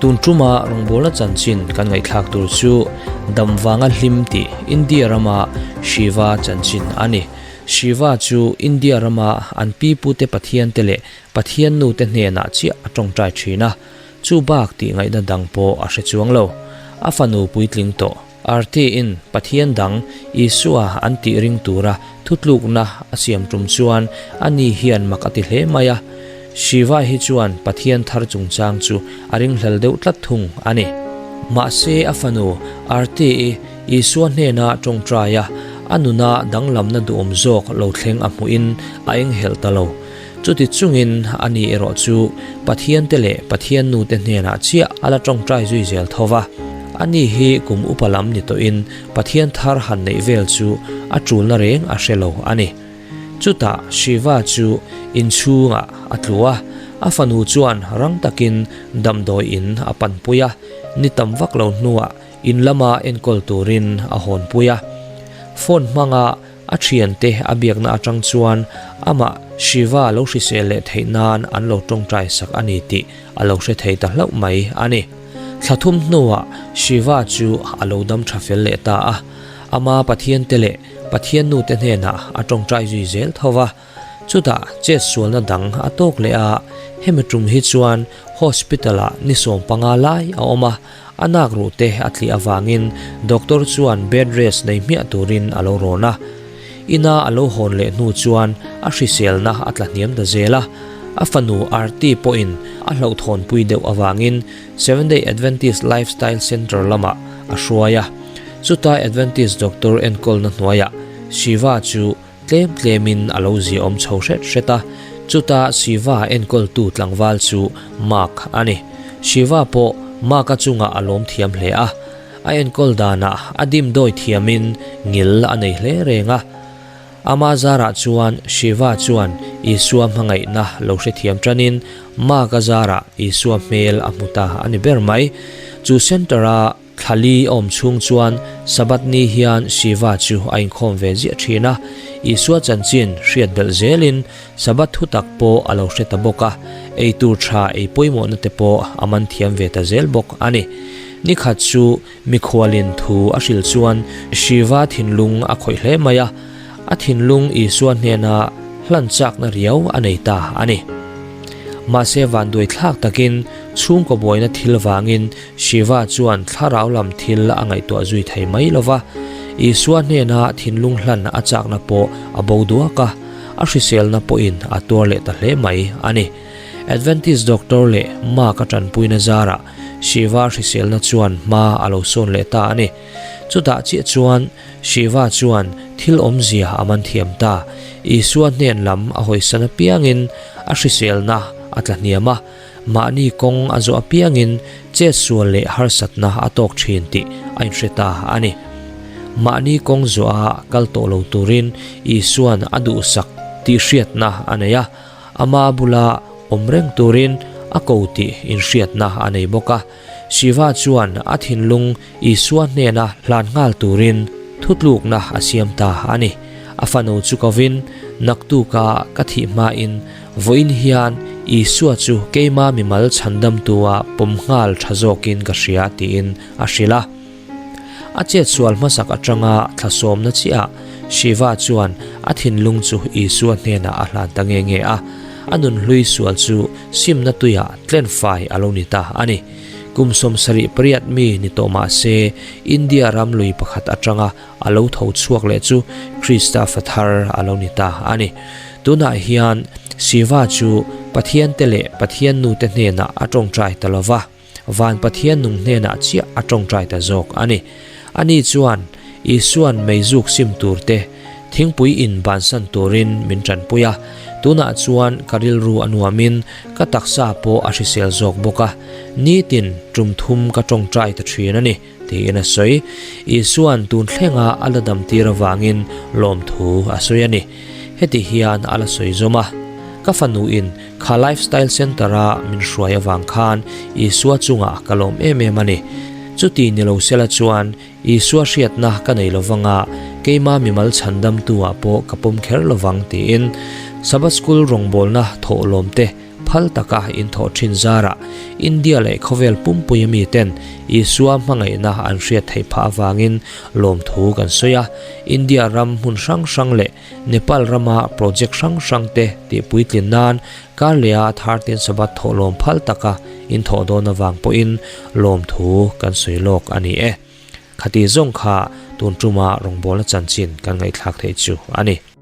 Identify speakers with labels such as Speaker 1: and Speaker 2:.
Speaker 1: Tun tuma rawngbawlna chanchin kan ngaihthlak tur chu dam vanga hlim tih India rama Shiva chanchin a ni. Shiva chu India rama an pipute pathiante leh Pathian nute hnenah chiah a tawngtai thin a, chu bak tih ngaihna dang pawh a hre chuang lo. A fanu puitling tawh. Arti-in Pathian dang Isua an tih ring tura thutlukna a siam tum chuan ani hian mak a ti hle mai a. Shiva hi chuan Pathian thar chungchang chu a ringhlel deuh tlat thung a ni. Mahse a fanu Arti-i Isua hnena tawngtai a, a nuna danglamna duhawm zawk lo thleng a hmuhin a enghelh ta lo. Chuti chungin ani erawh chu Pathian te leh Pathian nu te hnenah chiah a la tawngtai zui zel tho va. Ani hi kum upa lam ni tawhin Pathian thar han neih vel chu a tulna reng a hre lo a ni. Chutah Shiva chu inchhungah a tlu a, a fanu chuan rang takin damdawi in a panpui a, ni tam vak lo hnuah in lama enkawl turin a hawnpui a. Phone hmanga A thiante a biakna atang chuan amah Shiva lo hrisel leh theih nan an lo tawngtai sak a ni tih a lo hre thei ta hlauh mai a ni. Thla thum hnuah Shiva chu a lo dam tha fel leh ta a, ama Pathiante leh Pathian nute hnenah a tawngtai zui zel tho va. Chutah chetsualna dang a tawk leh a, hemi tum hi chuan hospital-ah ni 15 lai a awm a, A nak ruh te a tliah avangin doctor chuan bed rest nei hmiah turin a lo rawn a. Ina a lo hawn leh hnu chuan a hriselna a tla hniam ta zel a. A fanu Arti pawhin a hlauhthawnpui deuh avangin Seventh Day Adventist Lifestyle Centre lamah a hruai a. Chuta Adventist doctor enkawlna hnuaiah Shiva chu Tlem tlemin a lo ziaawm chho hret hret a, chuta Shiva enkawltu tlangval chu Mark a ni. Shiva pawh Mark-a chungah a lawm thiam hle a, a enkawl danah a dimdawi thiamin ngil a nei hle reng a. Ama zarah chuan Shiva chuan Isua hmangaihna lo hrethiam tanin Mark-a zarah Isua hmel a hmu ta a ni ber mai. Chu centre-a Thlali awm chhung chuan Sabbath ni hian Shiva chu a inkhawm ve ziah thin a, Isua chanchin hriat belh zelin Sabbath thu tak pawh a lo hre ta bawk a, ei tur tha ei pawimawhna te pawh a man thiam ve ta zel bawk a ni. Ni khat chu mikhualin thu a hril chuan Shiva thinlung a khawih hle mai a, a thinlung Isua hnena hlan chakna riau a nei ta a ni. Mahse vanduai thlak takin chhungkaw buaina thil vangin Shiva chuan thlarau lam thil a ngaihtuah zui thei mai lo va, Isua hnena thinlung hlan a chakna pawh a bo duak a, a hriselna pawhin a tuar leh ta hle mai a ni. Adventist doctor leh Mark a tanpuina zarah Shiva hriselna chuan hma a lo sawn leh ta a ni. Chutah chiah chuan Shiva chuan thil awmzia a man thiam ta. Isua hnen lam a hawisan apiangin a hriselna a tla hniam a, Mahni kawng a zawh apiangin chetsual leh harsatna a tawk thin tih a inhre ta a ni. Mahni kawng zawha kal tawh lo turin Isua'n a duhsak tih hriatna a nei a, ama bula awm reng turin a ko tih inhriatna a nei bawk a. Shiva chuan a thinlung Isua hnena hlan nghal turin thutlukna a siam ta a ni. A fanu chu kovin, Naktuka ka thih hmain Vawiin hian Isua chu keima mimal chhandamtua pawm nghal tha zawkin ka hria tiin a hrilh a. A chetsual hmasak atanga thlasawmna chiah Shiva chuan a thinlung chu Isua hnenah a hlan ta nge nge a, a nunhlui sual chu simna tuiah tlenfai a lo ni ta a ni. Kum 78 mi ni tawh mah se India ram lui pakhat atanga A lo tho chhuak leh chu Krista fa thar a lo ni ta a ni. Tunah hian Shiva chu Pathiante leh Pathian nute hnenah a tawngtai ta lo va, van Pathian nung hnenah chiah a tawngtai ta zawk a ni. Ani chuan Isua'n meizuk sim tur te, thingpui in bansan turin min tanpui a, tunah chuan ka rilru a nuamin ka taksa pawh a hrisel zawk bawk a, nitin tum thum ka tawngtai ta thin a ni. Tiin a sawi. Isua'n tun thlenga a la dam tir avangin lawmthu a sawi a ni. Heti hian a la sawi zawm a, Ka fanuin kha Lifestyle Centre-a min hruai avang khan Isua chungah ka lawm em em a ni. Chuti ni lo sela chuan Isua hriatna ka nei lovanga keima mimal chhandamtu-ah pawh ka pawm kher lovang tiin Sabbath School rawngbawlna thawhlawmte. phal taka in thawh thin zarah India leh khawvel pumpuia miten Isua hmangaihna an hriat theih phah avangin lawmthu kan sawi a. India ram hmun hrang hrang leh Nepal rama project hrang hrang te tihpuitlin nan Karlea 13 Sabbath thawhlawm phal taka in thawh dawn avang pawhin lawmthu kan sawi lawk a ni e. Khati zawng kha tun tuma rawngbawlna chanchin kan ngaihthlak theih chu a ni.